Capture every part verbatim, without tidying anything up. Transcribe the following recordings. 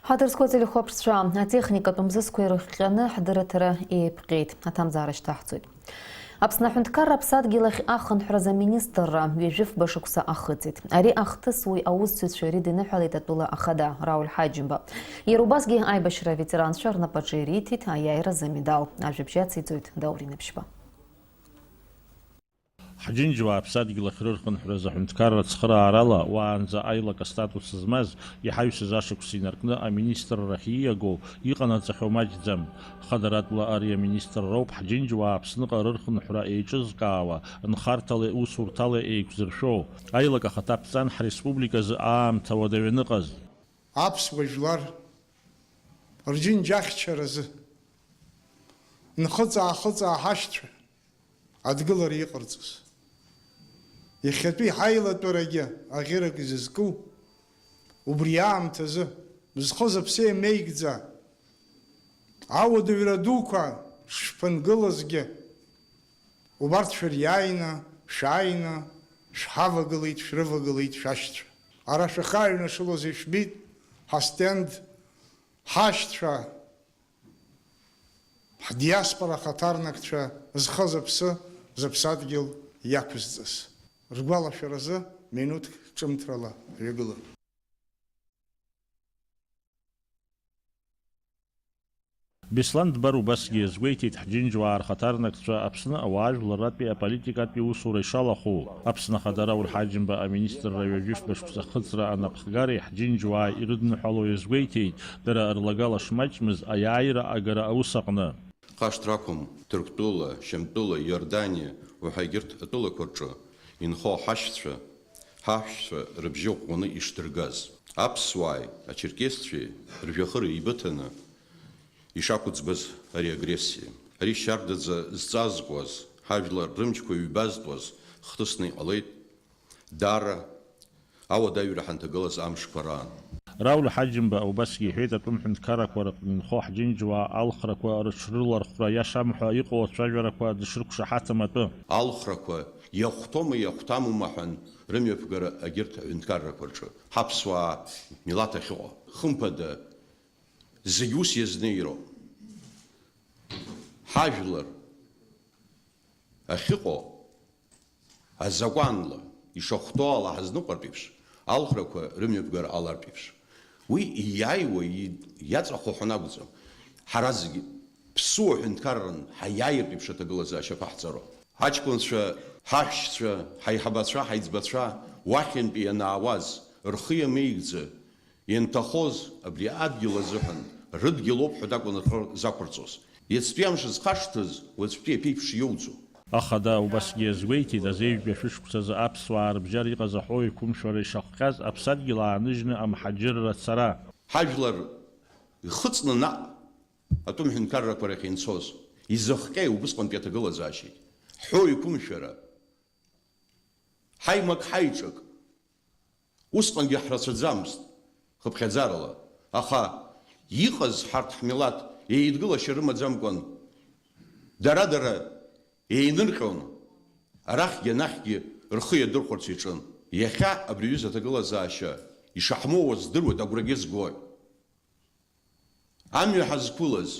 Ҳаҭыр зқәу ателехәаԥшцәа, атехникатә мзызқәа ирыхҟьаны ҳдырраҭара еиԥҟьеит. Аҭамзаара шьҭаҳҵоит. Аԥсны аҳәынҭқарра аԥсадгьыл ахь ахынҳәразы аминистрра ҩажәи фба шықәса ахыҵит. Ари ахҭыс уи аусзуҩцәа ирыдиныҳәалеит атәыла ахада Рауль Ҳаџьымба. Иара убасгьы аибашьра аветеранцәа рнапаҿы ириҭеит аиааиразы амедал. Ажәабжь иациҵоит Даур Инаԥшьба. Ҳџьынџьуаа аԥсадгьыл ахь рырхынҳәраз аҳәынҭқарра цхыраарала, уаанӡа аилак астатус змаз, иҳаҩсыз ашықәс инаркны аминистррахь ииаго иҟанаҵахьоу маҷӡам. Хадаратәла ари аминистрроуп ҳџьынџьуаа Аԥсныҟа рырхынҳәра еиҿызкаауа, нхарҭалеи усурҭалеи еиқәзыршәо, аилак ахаҭа ԥҵан ҳреспубликазы аамҭа уадаҩ аныҟаз. Аԥсуа жәлар рџьынџьахьчаразы нхыҵаа-хыҵаа ҳашьцәа адгылара иҟарҵаз. Иахьатәи ҳаилатәарагьы аӷьырак изызку, убри аамҭазы зхы-зыԥсы еимеигӡа, ауадаҩра дуқәа шшәԥынгылазгьы, убарҭ шәыриааины, шәааины, шәҳавагылеит, шәрывагылеит шәашьцәа. Ара шәахьааҩнашылоз ишәбеит, ҳастенд, ҳашьцәа, ҳдиаспора ахаҭарнакцәа зхы-зыԥсы, зыԥсадгьыл иақәызҵаз. Ргәалашәаразы минуҭк ҿымҭрала ҳҩагылан. Беслан Дбар убасгьы иазгәеиҭеит, ҳџьынџьуаа рхаҭарнакцәа Аԥсны ауаажәларратәи аполитикатәи усура ишалахәу, Аԥсны Ахада Рауль Ҳаџьымба аминистрра ҩажәи фба шықәса ахыҵра анапхгареи ҳџьынџьуааи ирыдныҳәало иазгәеиҭеит, дара рлагала шмаҷмыз аиааира агара аус аҟны. Хашҭра ақәым, Ҭырқәтәыла, Шьамтәыла, Иорданиа уҳәа егьырҭ атәылақәа рҿы инхо ҳашьцәа, ҳаҳәшьцәа рыбжьы ӷәӷәаны ишдыргаз, аԥсуааи ачерқьесцәеи ржәҩахыр еибыҭаны ишақәыӡбаз ари агрессиа. Ари шьардаӡа зҵазкуаз, ҳажәлар рымчқәа ҩбазтәуаз хҭысны иҟалеит. Даара ауадаҩра ҳанҭагылаз амшқәа раан. Рауль Ҳаџьымба убасгьы иҳәеит, атәым ҳәынҭқаррақәа рыҟны инхо ҳџьынџьуаа алхрақәа рыҽрылархәра иашам ҳәа иҟоу ацәажәарақәа дышрықәшаҳаҭым атәы. Алхрақәа иахәҭоума, иахәҭамума ҳәан рымҩаԥгара агьырҭ аҳәынҭқаррақәа рҿы ҳаԥсуаа милаҭ ахьыҟоу. Хымԥада, зегь ус иазнеироуп. Ҳажәлар ахьыҟоу азакәанла ишахәҭоу ала ҳазныҟәартә еиԥш, алхрақәа рымҩаԥгара ҟалартә еиԥш. Уи ииааиуа, и-, иаҵахо ҳәа акәӡам. Ҳара зегьы ԥсуа ҳәынҭқарран ҳаиааиртә еиԥш аҭагылазаашьа ԥаҳҵароуп. Ҳаҷкәынцәа, ҳаҳәшьцәа, ҳаиҳабацәа, ҳаиҵбацәа уахьынтәи ианаауаз, рхы иамеигӡа, ианҭахоз абри адгьыл азыҳәан, рыдгьыл ауп ҳәа акәын рхы зақәырҵоз. Иацтәи амш зхашҭыз, уаҵәтәи аԥеиԥш иоуӡом. Ахада убасгьы иазгәеиҭеит, азеижәтәи ашәышықәсазы аԥсуаа рыбжьара иҟаз аҳәоу еиқәымшәара ишахҟьаз, аԥсадгьыл ааныжьны амҳаџьырра ацара. Ҳажәлар ихыҵны наҟ атәым ҳәынҭқаррақәа рахь инцоз, изыхҟьеи убысҟантәи аҭагылазаашьеит? Ҳәоу еиқәымшәара, ҳаимак-ҳаиҿак. Усҟангьы ҳрацәаӡамызт, хыԥхьаӡарала, аха иҟаз ҳарҭ ҳмилаҭ еидгылашьа рымаӡамкәан, дара-дара еинырҟьон, арахьгьы анахьгьы рхы иадырхәарц иаҿын. Иахьа абри аҩыза аҭагылазаашьа ишаҳмоуа здыруеит, агәрагьы згоит. Амҩа ҳазқәылаз,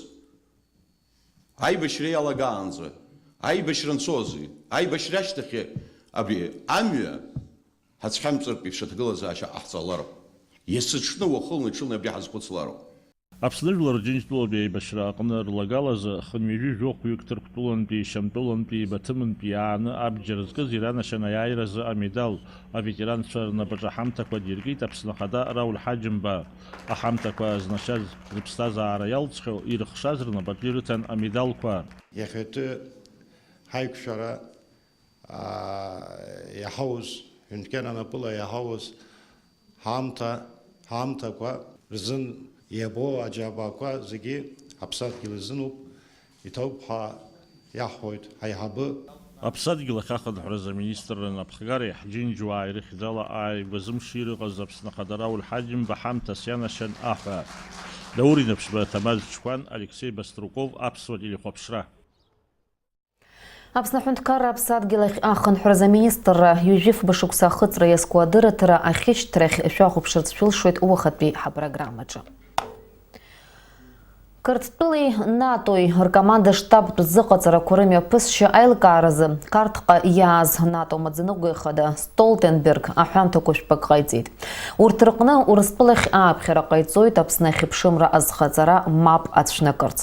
аибашьра иалагаанӡа, аибашьра анцози, аибашьра ашьҭахьи абри амҩа ҳацәхьамҵыртә еиԥш аҭагылазаашьа ҟаҳҵалароуп. Есыҽны уахынла-ҽынла абри ҳазхәыцлароуп. Аԥсны Жәлар Џьынџьтәылатәи аибашьра аҟны рлагалазы хынҩажәи жәохәҩык Ҭырқәтәылантәи, Шьамтәылантәи, Баҭымынтәи иааны абџьар зкыз иранашьан аиааиразы амедал, аветеранцәа рнапаҿы аҳамҭақәа диркит Аԥсны Ахада Рауль Ҳаџьымба. Аҳамҭақәа знашьаз, рыԥсҭазаара иалҵхьоу, ирыхшаз рнапаҿы ирыҭан амедалқәа. Иахьатәи ҳаиқәшәара, аа, иаҳауз, ҳәынҭқар анапыла иаҳауз ҳаамҭа, ҳаамҭақәа рзын иабо аџьабаақәа зегьы ҳаԥсадгьыл изынуп, иҭоуп ҳәа иаҳҳәоит ҳаиҳабы. Аԥсадгьыл ахь ахынҳәраз аминистрра напхгареи ҳџьынџьуааи рыхьӡала ааигәа зымшира ыҟаз Аԥсны Ахада Рауль Ҳаџьымба ҳамҭас ианашьан аҳәа. Даур Инаԥшьба, Ҭамаз Чқәан, Алексеи Баструков, Аԥсуа телехәаԥшра. Аԥсны аҳәынҭқарра аԥсадгьыл ахь ахынҳәразы аминистрра ҩажәи фба шықәса ахыҵра иазку адырраҭара ахьышьҭрахь шәахәаԥшырц шәылшоит уахатәи ҳапрограммаҿы. Қырҭтәылеи натои ркоманда штабтә зыҟаҵарақәа рымҩаԥысшьа аилкааразы Қарҭҟа иааз нато амаӡаныҟәгаҩ хада Столтенберг аҳәамҭақәа жәпак ҟаиҵеит. Урҭ рҟны Урыстәылахь ааԥхьара ҟаиҵоит Аԥсны ахьыԥшымра азхаҵара мап ацәнакырц.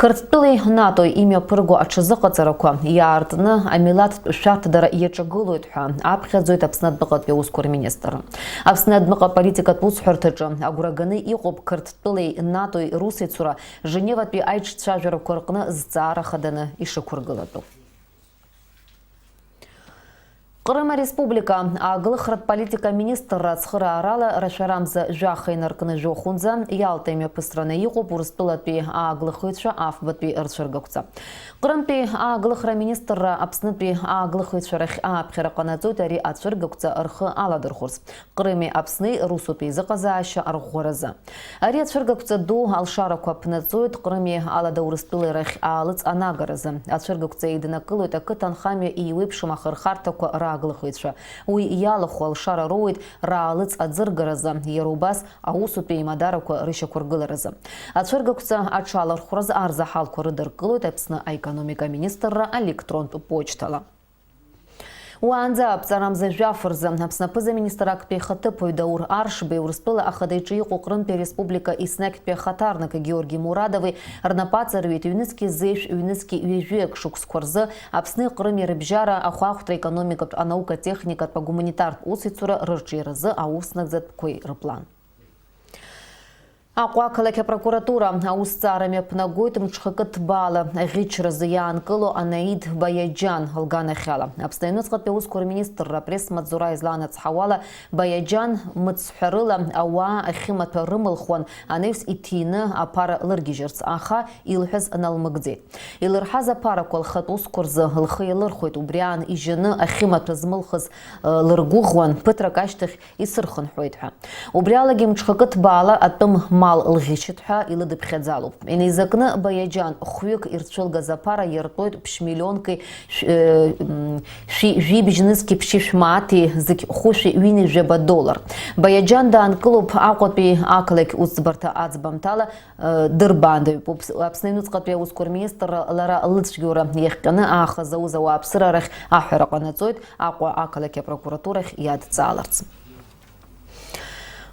Қырҭтәылеи натои имҩаԥырго аҽазыҟаҵарақәа иаартны амилаҭтә шәарҭадара иаҿагылоит ҳәа аԥхьаӡоит Аԥсны адәныҟатәи аусқәа рминистрра. Аԥсны адәныҟа политикатә усҳәарҭаҿы агәра ганы иҟоуп Қырҭтәылеи натои русеицура Женеватәи аиҿцәажәарақәа рҟны зҵаара хаданы ишықәыргылатәу. Ҟрым Ареспублика ааглыхратә политика аминистрра ацхыраарала рашәарамза жәаха инаркны жәохәынӡа Иалта имҩаԥысраны иҟоуп Урыстәылатәи ааглыхыҩцәа афбатәи рцәыргақәҵа. Ҟрымтәи ааглыхра аминистрра Аԥснытәи ааглыхыҩцәа рахь ааԥхьара ҟанаҵоит ари ацәыргақәҵа рхы аладырхәырц. Ҟрыми Аԥсни русутә еизыҟазаашьа арӷәӷәаразы. Ари ацәыргақәҵа ду алшарақәа ԥнаҵоит Ҟрыми Алада Урыстәылеи рахь аалыҵ анагаразы. Ацәыргақәҵа еиднакылоит ақыҭанхамҩа еиуеиԥшым ахырхарҭақәа рааглыхыҩцәа. Уи иалахәу алшара роуеит раалыҵ аӡыргаразы, иара убас аусутә еимадарақәа рышьақәыргыларазы. Ацәыргақәҵа аҽалархәразы арзаҳалқәа рыдыркылоит Аԥсны аекономика аминистрра аелектронтә почтала. Уаанӡа аԥҵарамза жәаф рзы Аԥсны аԥыза-министр актәи ихаҭыԥуаҩ Даур Аршбеи Урыстәыла ахада иҿы иҟоу Ҟрымтәи ареспублика еснагьтәи ахаҭарнак Георги Мурадови рнапы аҵарҩит ҩнызқьи зеижә, ҩнызқьи ҩажәи акы шықәсқәа рзы Аԥсни Ҟрыми рыбжьара ахәаахәҭра, економикатә, анаука-техникатә, агуманитартә усеицура рырҿиаразы аус нагӡатәқәеи рыплан. Аҟәа ақалақь апрокуратура аусҭҵаара мҩаԥнагоит мҽхакы ҭбаала аӷьычразы иаанкыло Анаид Баяџьан лганахьала. Аԥсны аҩныҵҟатәи аусқәа рминистрра апресс-маҵзура излаанацҳауала, Баяџьан мыцҳәарыла ауаа ахьымаҭәа рымылхуан, анаҩс иҭины аԥара лыргьежьырц, аха илҳәаз налмыгӡеит. Илырҳаз аԥарақәа лхатә усқәа рзы лхы иалырхәеит, убри аан ижьаны ахьымаҭәа змылхыз, э, лыргәыӷуан, ԥыҭрак ашьҭахь исырхынҳәуеит ҳәа. Убри алагьы мҽхакы ҭбаала атәым мал лӷьычит ҳәа илыдыԥхьаӡалоуп. Инеизакны Баяџьан хәҩык ирцәылгаз аԥара иартәоит ԥшь миллионки шә-, э, м, шәи жәибжь нызқьи ԥшьышә мааҭи зқь хәышәи ҩынҩажәаба доллар. Баяџьан даанкылоуп Аҟәатәи ақалақь усӡбарҭа аӡбамҭала, э, дырбаандаҩуп. Уԥс-, Аԥсны аҩныҵҟатәи аусқәа рминистрра лара лыцәгьоура иахҟьаны аахыс зауз ауааԥсыра рахь аҳәара ҟанаҵоит Аҟәа ақалақь апрокуратурахь иадҵааларц.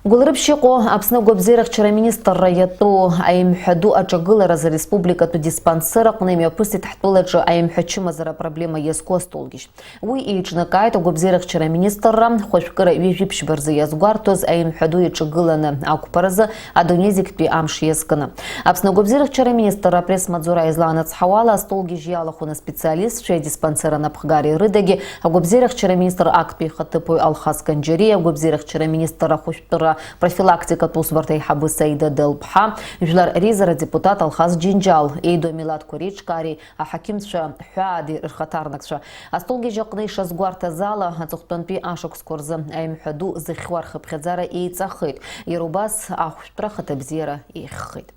Гәылрыԥшь иҟоу Аԥсны агәабзиарахьчара аминистрра иатәу аимҳәа ду аҿагыларазы ареспубликатәи диспансер аҟны имҩаԥысит ҳтәылаҿы аимҳәа чымазара апроблема иазку астолгьежь. Уи еиҿнакааит агәабзиарахьчара аминистрра хәажәкыра ҩажәи ԥшьба рзы иазгәарҭоз аимҳәа ду иаҿагыланы ақәԥаразы адунеи зегьтәи амш иазкны. Аԥсны агәабзиарахьчара аминистрра апресс-маҵзура излаанацҳауала, астолгьежь иалахәын аспециалистцәеи адиспансер анапхгареи рыдагьы, агәабзиарахьчара аминистр актәи ихаҭыԥуаҩ Алхас Канџьариа, агәабзиарахьчара аминистр ахәышәтәыра профилактикатә усбарҭа аиҳабы Саида Делԥҳа, жәлар реизара адепутат Алхас Џьынџьал, еидоу амилаҭқәа реиҿкаареи аҳақьымцәа ҳәаади рхаҭарнакцәа. Астолгьежь аҟны ишазгәарҭаз ала, аҵыхәтәантәи ашықәсқәа рзы аимҳәа ду зыхьуа рхыԥхьаӡара еиҵахеит, иара убас ахәшәтәра ахаҭабзиара еиӷьхеит.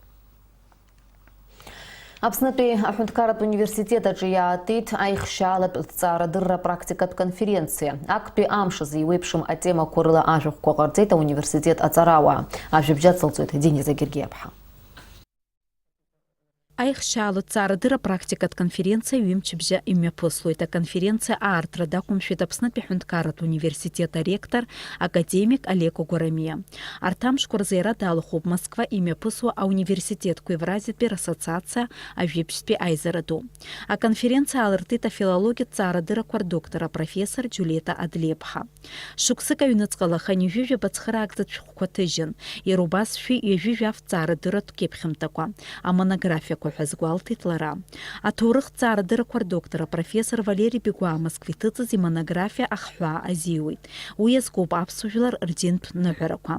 Аԥснытәи аҳәынҭқарратә университет аҿы иаатит аихшьаалатә ҭҵаарадырра практикатә конференциа. Актәи амш азы еиуеиԥшым атемақәа рыла ажәахәқәа ҟарҵеит ауниверситет аҵарауаа. Ажәабжь ацылҵоит Дениза Гергиаԥҳа. Аихшьаалатә ҭҵаарадырра практикатә конференциа ҩымчыбжьа имҩаԥыслоит. Аконференциа аартра дақәымшәеит Аԥснытәи аҳәынҭқарратә университет аректор, академик Олег Огорамиа. Арҭ амшқәа рзы иара далахәуп Москва имҩаԥысуа ауниверситетқәа Евразиатәи рассоциациа ажәибжьтәи аизара ду. Аконференциа аалыртит афилологиатә ҭҵаарадыррақәа рдоктор апрофессор Џьулиета Адлеиԥҳа. Шықәсык аҩныҵҟала хынҩажәижәаба цхыраагӡатә шәҟәқәа ҭыжьын, иара убас шәи ҩажәи жәаф ҭҵаарадырратә кьыԥхьымҭақәа, амонографиақәа ҳәа азгәалҭеит лара. Аҭоурых ҭҵаарадыррақәа рдоктор апрофессор Валери Бигәаа Москва иҭыҵыз имонографиа ахҳәаа азиуеит. Уи иазкуп аԥсуа жәлар рдинтә ныҳәарақәа.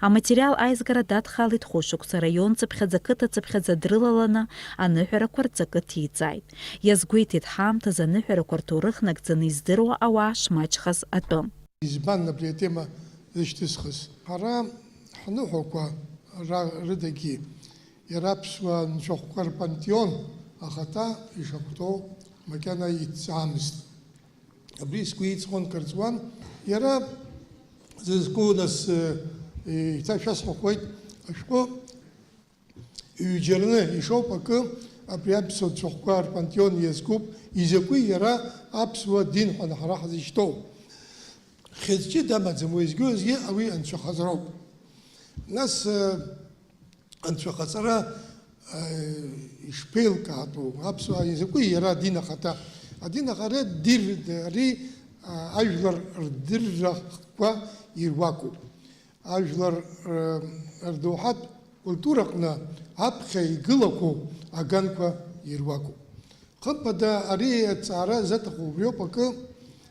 Аматериал аизгара дадхалеит хәышықәса, араион цыԥхьаӡа, қыҭа цыԥхьаӡа дрылаланы аныҳәарақәа рҵакы ҭиҵааит. Иазгәеиҭеит ҳаамҭазы аныҳәарақәа рҭоурых нагӡаны издыруа ауаа шмаҷхаз атәы. Избан абри атема зышьҭысхыз? Ҳара ҳныҳәақәа ра-, рыдагьы иара аԥсуа нцәахәқәа рпантеон ахаҭа ишахәҭоу макьана иҭҵаамызт. Абри сгәы иҵхон, кыр ҵуан. Иара зызку нас, э, еиҭа шәасҳәахуеит ашәҟәы. Ҩџьарны ишоуп акы, абри аԥсуа цәахәқәа рпантеон иазкуп, изакәи иара аԥсуа дин ҳәа ҳара ҳзышьҭоу? Хьыӡ ҷыда амаӡам, уеизгьы-уеизгьы уи анцәахаҵароуп. Нас, э, анцәахаҵара, э, ишԥеилкаатәу? Аԥсуаа изакәи иара адин ахаҭа? Адин ахаҭа дир-, ари, а, ажәлар рдыррақәа ируакуп. Ажәлар, э, рдоуҳатә культураҟны аԥхьа игылақәоу аганқәа ируакуп. Хымԥада, ари аҭҵаара заҭаху убриоуп акы,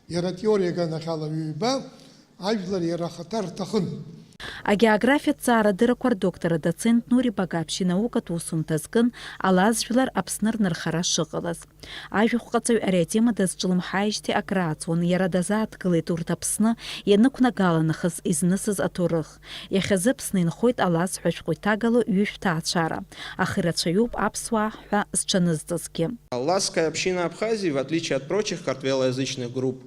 иара атеориа аганахьала ҩба, ажәлар иара ахаҭа рҭахын. Агеографиатә ҭҵаарадырақәа рдоктор адоцент Нури Багаԥшь инаукатә усумҭа азкын Алаз жәлар Аԥсны рнырхара шыҟалаз. Ажәахәҟаҵаҩ ари атема дазҿлымҳаижьҭеи акрааҵуан, иара дазааҭгылеит урҭ Аԥсны ианықәнагаланахыс изнысыз аҭоурых. Иахьазы Аԥсны инхоит Алаз ҳәа шәҟәы иҭагало ҩышә ҭаацәара, аха ирацәаҩуп аԥсуаа ҳәа зҽанызҵазгьы. Алазская община Абхазии, в отличие от прочих картвелоязычных групп,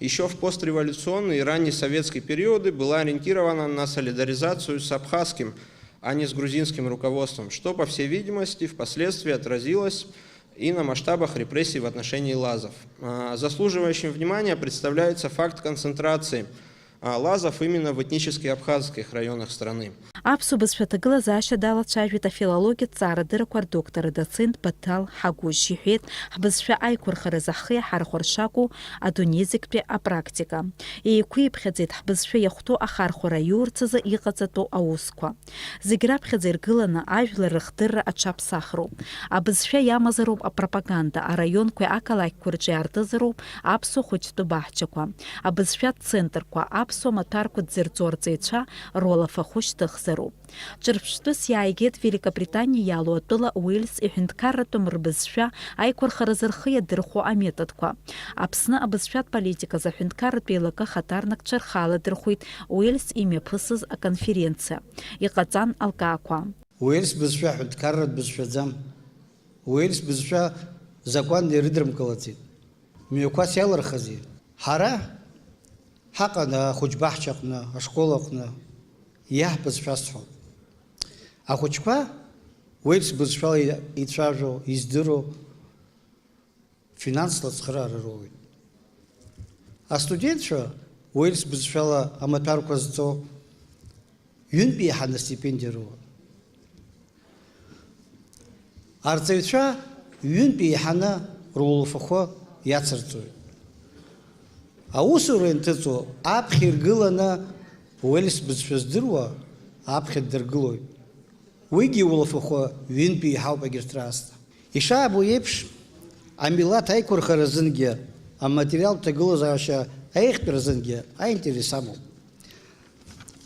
ещё в постреволюционные и раннесоветские периоды была ориентирована на солидаризацию с абхазским, а не с грузинским руководством, что, по всей видимости, впоследствии отразилось и на масштабах репрессий в отношении лазов. А, заслуживающим внимания представляется факт концентрации, а, лазов именно в этнически абхазских районах страны. Аԥсуа бызшәа аҭагылазаашьа далацәажәеит афилологиатә ҭҵаарадырақәа рдоктор адоцент Баҭал Ҳагәыжь. Иҳәеит, ҳбызшәа аиқәырхаразы ҳхы иаҳархәар шакәу адунеи зегьтәи апрактика. Еиқәиԥхьаӡеит ҳбызшәа иахәҭоу ахархәара аиурц азы иҟаҵатәу аусқәа. Зегь раԥхьаӡа иргыланы ажәлар рыхдырра аҽаԥсахроуп. Абызшәа иамазароуп апропаганда, араионқәеи ақалақьқәа рҿы иаартызароуп аԥсуа хәыҷтәы баҳчақәа, абызшәа центрқәа, аԥсуа маҭәарқәа дзырҵо арҵаҩцәа руалафахәы шьҭыхзароуп. Ҿырԥштәыс иааигеит Великобританиа иалоу атәыла Уельс иҳәынҭқарратәым рбызшәа аиқәырхаразы рхы иадырхәо аметодқәа. Аԥсны абызшәатә политиказы аҳәынҭқарратә еилакы ахаҭарнакцәа рхы аладырхәит Уельс имҩаԥысыз аконференциа. Иҟаҵан алкаақәа. Уельс бызшәа аҳәынҭқарратә бызшәаӡам. Уельс бызшәа закәанла ирыдрымкылаӡеит. Мҩақәас иалырхызи? Ҳара ҳаҟан ахәыҷбаҳчаҟны, ашкол аҟны, иаҳбыз шәасҳәап. Ахәыҷқәа уельс бызшәала ицәажәо, издыруа, финансла ацхыраара роуеит. Астудентцәа уельс бызшәала амаҭәарқәа зҵо ҩынтә еиҳаны астипендиа роуеит. Арҵаҩцәа ҩынтә еиҳаны руалафахәы иацырҵоит. Аусура ианҭыҵуа аԥхьа иргыланы уельс бызшәа здыруа аԥхьа ддыргылоит. Уигьы иулафахәы ҩынтә еиҳауп егьырҭ раасҭа. Ишаабо еиԥш, амилаҭ аиқәырхара азынгьы, аматериалтә ҭагылазаашьа аиӷьтәра азынгьы аинтерес амоуп.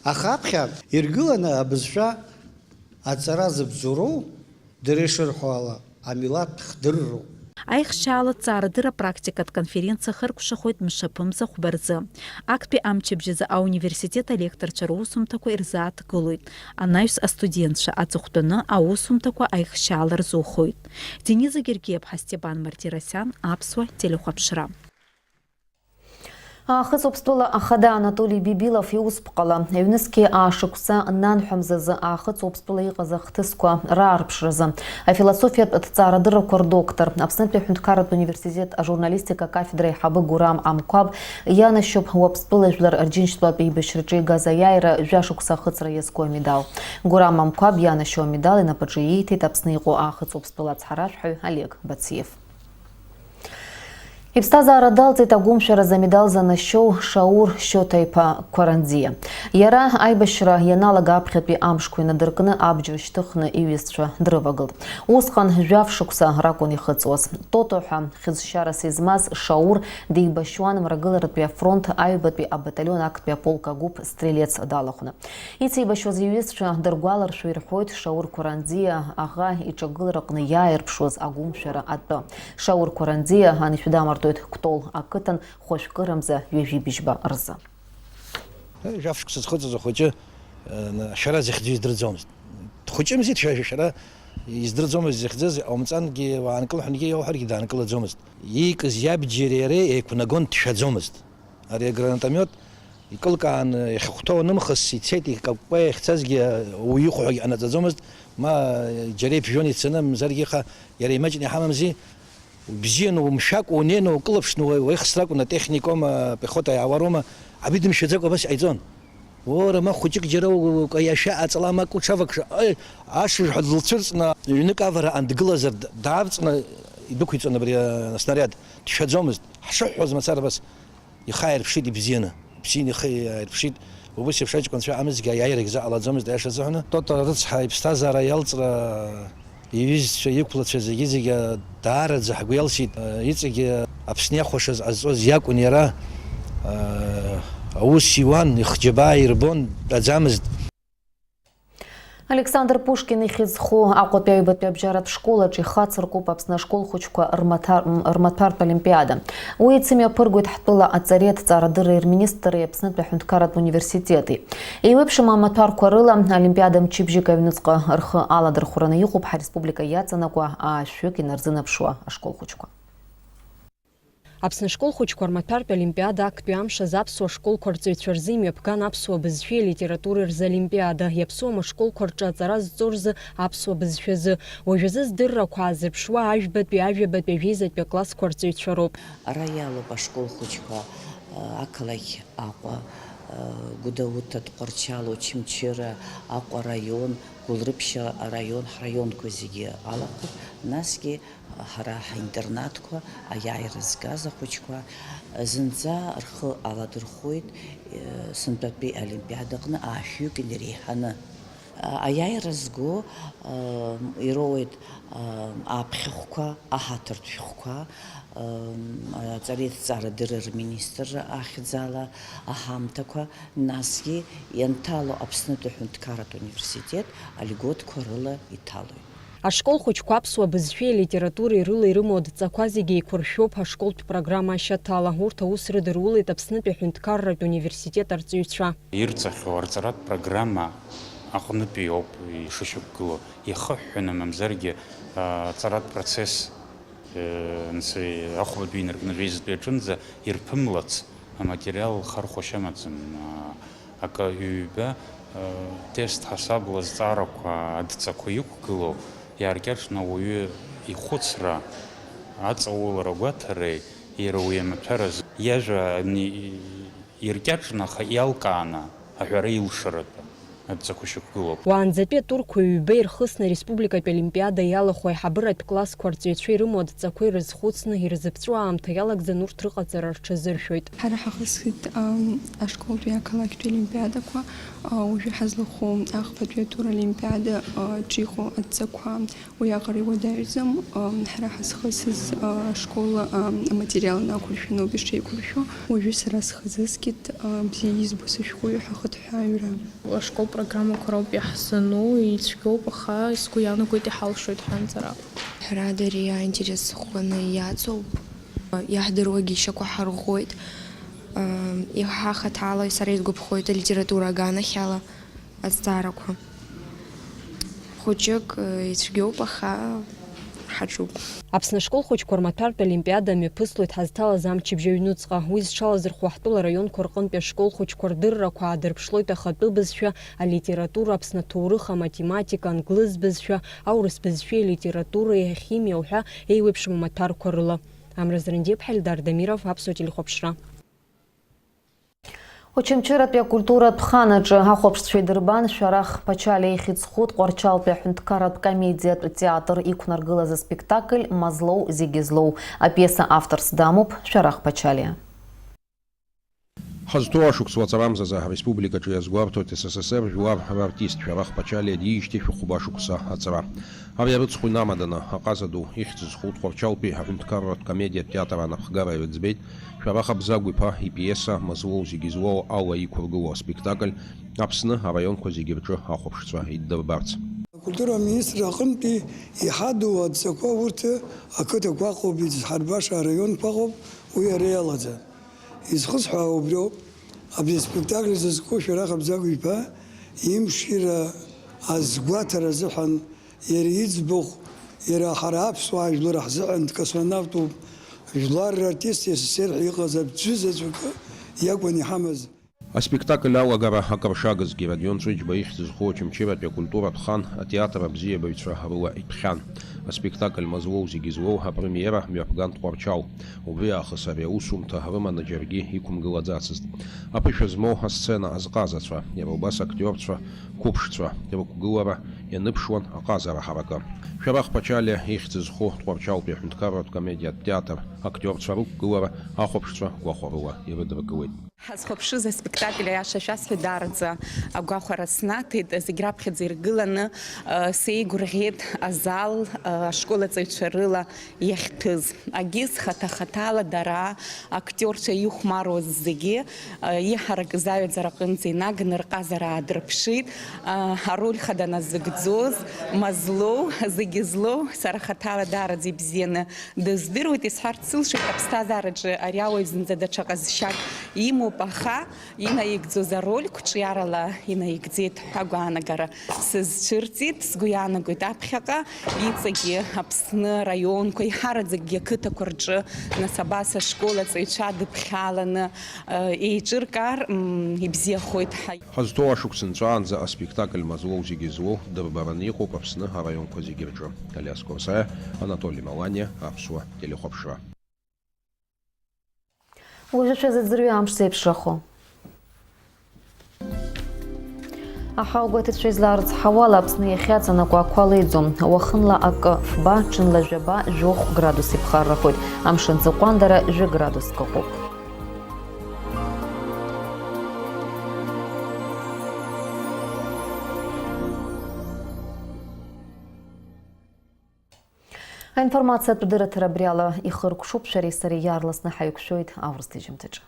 Аха аԥхьа иргыланы абызшәа аҵара зыбзоуроу, дара ишырҳәо ала, амилаҭ хдырроуп. Аихшьаала ҭҵаарадырра практикатә конференциа хыркәшахоит мшаԥымза хәба рзы. Актәи амчыбжьазы ауниверситет алекторцәа русумҭақәа ирзааҭгылоит. Анаҩс астудентцәа аҵыхәтәаны аусумҭақәа аихшьаала рзухоит. Дениза Гергиаԥҳа, Степан Мартиросиан, Аԥсуа телехәаԥшра. Аахыҵ Уаԥстәыла ахада Анатоли Бибилов иусԥҟала, аҩнызқьи аашықәса нанҳәа мзазы Аахыҵ Уаԥстәыла иҟаз ахҭысқәа раарԥшразы, афилософиатә ҭҵаарадыррақәа рдоктор, Аԥснытәи аҳәынҭқарратә университет ажурналистика акафедра аиҳабы Гурам Амқәаб ианашьоуп Уаԥстәыла жәлар Рџьынџьтәылатә еибашьраҿы игаз аиааира жәашықәса ахыҵра иазку амедал. Гурам Амқәаб ианашьоу амедал инапаҿы ииҭеит Аԥсны иҟоу Аахыҵ Уаԥстәыла ацҳаражәҳәаҩ Олег Бациев. Иԥсҭазаара далҵит агәымшәаразы амедал занашьоу Шаур Шьоҭа-иԥа Қәаранӡиа. Иара аибашьра ианалага аԥхьатәи амшқәа инадыркны абџьар шьҭыхны иҩызцәа дрывагылт. Усҟан жәаф шықәса ракәын ихыҵуаз. Тото ҳәа хьыӡшьарас измаз Шаур деибашьуан Мрагыларатәи афронт аҩбатәи абаталион актәи аполк агәыԥ стрелец далахәны. Ицеибашьуаз иҩызцәа дыргәаларшәо ирҳәоит Шаур Қәаранӡиа аӷа иҿагылараҟны иааирԥшуаз агәымшәара атәы. Шаур Қәаранӡиа анышә дамартәоит Кәтол ақыҭан хәажәкырамза ҩажәи быжьба рзы. Жәаф шықәса зхыҵыз ахәыҷы, э, шәара зыхьӡу издырӡомызт. Дхәыҷымзи, шәа-, шәара издырӡомызт зыхьӡыз, ҟаумҵангьы, уаанкыл ҳәангьы иауҳәаргьы даанкылаӡомызт. Иикыз иабџьареи иареи еиқәнагон, дшәаӡомызт. Ари агранатомиот Икылкаан, иахьахәҭоу анымхыс, ицеит, икакәкәа иахьцазгьы уаҩы ихәҳәагьы ҟанаҵаӡомызт, ма џьара ибжьон ицаны, мамзаргьы иаха иара имаҷны иҳамамзи, убзианы умшәакәа, унеины укылԥшны уа-, уеихсракәны атехникома, апехота иаауароума, абри дымшәаӡакәа абас иҟаиҵон. Уара, ма хәыҷык џьара у-, у-, каиашәа аҵала ма кәыҽавакша, аи, ашырҳәа длыцәырҵны, ҩнык авараҟан дгылазар, д-, даавҵны идәықәиҵон абри, а, аснариад. Дшәаӡомызт. Ҳшыҳәҳәоз мацара абас. Ихы ааирԥшит ибзианы. Ибзианы ихы ааирԥшит. Убыс еиԥш аҷкәынцәа амзгьы аиааирагь заҟалаӡомызт, аиаша азыҳәан. Тота рыцҳа иԥсҭазаара иалҵра, иҩызцәа, иқәлацәа зегьы-зегьы даараӡа ҳгәы иалсит. Иҵегьы Аԥсны иахәашаз ҟазҵоз иакәын иара. Аус иуан, ихџьабаа ирбон, дтәаӡамызт. Александр Пушкин ихьӡ зху Аҟәатәи аҩбатәи абжьаратә школ аҿы ихацыркуп Аԥсны ашкол хәыҷқәа рмаҭа-, рмаҭәартә олимпиада. Уи ицымҩаԥыргоит ҳтәыла аҵареи аҭҵаарадырреи рминистрреи Аԥснытәи аҳәынҭқарратә университети. Еиуеиԥшым амаҭәарқәа рыла олимпиада мчыбжьык аҩныҵҟа рхы аладырхәраны иҟоуп ҳареспублика иаҵанакуа аашәҩык инарзынаԥшуа ашкол хәыҷқәа. Аԥсны ашкол хәыҷқәа рмаҭәартә олимпиада актәи амш азы аԥсуа школқәа рҵаҩцәа рзы имҩаԥган аԥсуа бызшәеи алитературеи рзы олимпиада. Иаԥсуам ашколқәа рҿы аҵара зҵо рзы аԥсуа бызшәазы. Уажәазы здыррақәа аазырԥшуа ажәбатәи, ажәабатәи, ажәеизатәи аклассқәа рҵаҩцәа роуп. Ара иалоуп ашкол хәыҷқәа, ақалақь Аҟәа, Гәдоуҭа, Тҟәарчал, Очамчыра, Аҟәа араион, Гәылрыԥшь араион, ҳраионқәа зегьы алахәуп, насгьы ҳара ҳаинтернатқәа, аиааира згаз ахәыҷқәа зынӡа рхы аладырхәуеит, сынтәатәи олимпиадаҟны аашәҩык инареиҳаны. Аиааира зго ироуеит аԥхьахәқәа, аҳаҭыртә шәҟәқәа, аҵареи аҭҵаарадырреи рминистрра ахьӡала аҳамҭақәа, насгьы ианҭало Аԥснытәи аҳәынҭқарратә университет алиготқәа рыла иҭалоит. Ашкол хәыҷқәа аԥсуа бызшәеи алитературеи рыла ирымоу адҵақәа зегьы еиқәыршәоуп ашколтә программа ашьаҭала. Урҭ аус рыдырулеит Аԥснытәи аҳәынҭқарратә университет арҵаҩцәа. Ирҵахьоу арҵаратә программа аҟнытәи ауп ишышьақәгылоу. Ихыҳәҳәаны, мамзаргьы, аҵаратә процесс, нас, ахәбатәи инаркны жәеизатәи аҿынӡа ирԥымлац аматериал хархәашьа амаӡам. Акы ҩба, тест ҳасабла зҵаарақәа, адҵақәа иқәгылоу, иааркьаҿны ауаҩы ихәыцра, аҵаулара агәаҭареи иара уи амаҭәаразы иажәа ани-, иркьаҿны, аха иалкааны аҳәара илшаратәы адҵақәа шьақәгылоуп. Уаанӡатәи атурқәа ҩба ирхысны ареспубликатә олимпиада иалахәу аиҳабыратә классқәа рҵаҩцәа ирымоу адҵақәа ирызхәыцны, ирзыԥҵәо аамҭа иалагӡаны урҭ рыҟаҵара рҽазыршәоит. Ҳара ҳахысхит, ам, ашколтәи ақалақьтәи олимпиадақәа, а, уажәы ҳазлахәу ахԥатәи атур олимпиада, а, ҿихо адҵақәа. Уиаҟара иуадаҩӡам, ам, ҳара ҳазхысыз, а, ашкол, ам, аматериал инақәыршәаны ауп ишеиқәыршәо. Уажәы сара схазыскит, а, бзиа избо сышәҟәыҩҩы ҳахыҭҳәааҩра. Ашкол программақәа роуп иаҳзану, ицәгьоуп, аха сгәы иаанагоит иҳалшоит ҳәа анҵара. Ҳәарада, ари аинтерес ӷәӷәаны иаҵоуп. Иаҳдыруагьы шьақәа ҳарӷәӷәоит. Ам, иаҳа хаҭала сара исгәаԥхоит алитература аганахьала. Азҵаарақәа. Хәыҷык, э, ицәгьоуп, аха ҳаҿуп. Аԥсны ашкол хәыҷқәа рмаҭәартә олимпиада мҩаԥыслоит ҳазҭалаз амчыбжь аҩнуҵҟа. Уи зҽалазырхәуа ҳтәыла араионқәа рҟынтәи ашколхәыҷқәа рдыррақәа аадырԥшлоит ахатәы бызшәа, алитература, Аԥсны аҭоурых, аматематика, англыз бызшәа, аурыс бызшәеи алитературеи, ахимиа уҳәа еиуеиԥшым амаҭәарқәа рыла. Амра Зрандиаԥҳа, Ельдар Дамиров, Аԥсуа телехәаԥшра. Очамчыратәи акультуратә хан аҿы ахәаԥшцәа идырбан Шәарах Ԥачалиа ихьӡ зху Тҟәарчалтәи аҳәынҭқарратә комедиатә театр иқәнаргылаз аспектакль Мазлоу зегьы злоу апиеса авторс дамоуп Шәарах Ԥачалиа. Ҳазҭоу ашықәс уаҵарамзазы ҳреспубликаҿы иазгәарҭоит С С С Р жәлар рартист Шәарах Ԥачалиа диижьҭеи шәахәба шықәса аҵара. Ари арыцхә инамаданы, аҟаза ду ихьӡ зху Тҟәарчалтәи аҳәынҭқарратә комедиатә театр анапхгара ирыӡбеит Шәарах Абзагә-иԥа ипиеса Мазлоу зегьы злоу ала иқәыргылоу аспектакль Аԥсны араионқәа зегьы рҿы ахәаԥшцәа иддырбарц. Акультура аминистрра аҟынтәи иҳадоу адҵақәа урҭ ақыҭақәа аҟоуп изҳарбаша, араионқәа аҟоуп уи ара иалаӡам. Изхысҳәаауа убриоуп, абри аспектакль зызку Шәарах Абзагә-иԥа имшира азгәаҭара азыҳәан, иара иӡбахә, иара ҳара аԥсуаа жәлар ҳзыҳәан дкосмонавтуп, жәлар рартист С С С Р ҳәа иҟаз аӡәы заҵәык иакәын иҳамаз. Аспектакль алагара акыр шагызгьы Родион Ҵәыџьба ихьӡ зху Очамчыратәи акультуратә хан атеатр абзиабаҩцәа рыла итәхьан. Аспектакль Мазлоу зегьы злоу апремиера мҩаԥган Тҟәарчал. Убри аахыс ари аусумҭа рыманы џьаргьы иқәымгылаӡацызт. Аԥышәа змоу асцена азҟазацәа, иара убас актиорцәа, қәыԥшцәа, рықәгылара ианыԥшуан аҟазара ҳаракы. Шәарах Ԥачалиа ихьӡ зху Тҟәарчалтәи аҳәынҭқарратә комедиатә театр актиорцәа рықәгылара ахәаԥшцәа гәахәарыла ирыдыркылеит. Ҳазхәаԥшыз аспектакль, аиаша шәасҳәоит, даараӡа агәахәара снаҭеит. Зегь раԥхьаӡа иргыланы, э, сеигәырӷьеит азал, э, ашкол аҵаҩцәа рыла иахьҭәыз. Агьыс хаҭа-хаҭала дара, актиорцәа ихәмаруаз зегьы, э, иҳаракыз аҩаӡара аҟынӡа инаганы рҟазара аадырԥшит. Э, ароль хада назыгӡоз, Мазлоу, зегьы злоу, сара хаҭала даараӡа ибзианы дыздыруеит, исҳәарц сылшоит, аԥсҭазаараҿы ари ауаҩ зынӡа даҽа ҟазшьак имоуп, аха инаигӡоз ароль қәҿиарала инаигӡеит ҳәа агәаанагара сызцәырҵит. Сгәы иаанагоит аԥхьаҟа иҵегьы Аԥсны араионқәа, еиҳараӡакгьы ақыҭақәа рҿы, нас абас ашкол аҵаҩцәа дыԥхьаланы, э, еиҿыркаар, м, ибзиахоит ҳәа. Ҳазҭоу ашықәс нҵәаанӡа аспектакль Мазлоу зегьы злоу дырбараны иҟоуп Аԥсны араионқәа зегьы рҿы. Алиас Қәарсаиа, Анатоли Маланиа, Аԥсуа телехәаԥшра. Уажәы шәазыӡырҩы амш зеиԥшрахо. Аҳауагәаҭацәа излаарыцҳауала, Аԥсны иахьаҵанакуа ақәа леиӡом. Уахынла акы, фба, ҽынла жәаба, жәохә градус иԥхаррахоит. Амш аӡы ҟәандара жәа градуск ыҟоуп. Аинформациатә дырраҭара абри ала ихыркәшоуп, шәареи сареи иаарласны ҳаиқәшәоит аурыс ҭыжьымҭаҿы.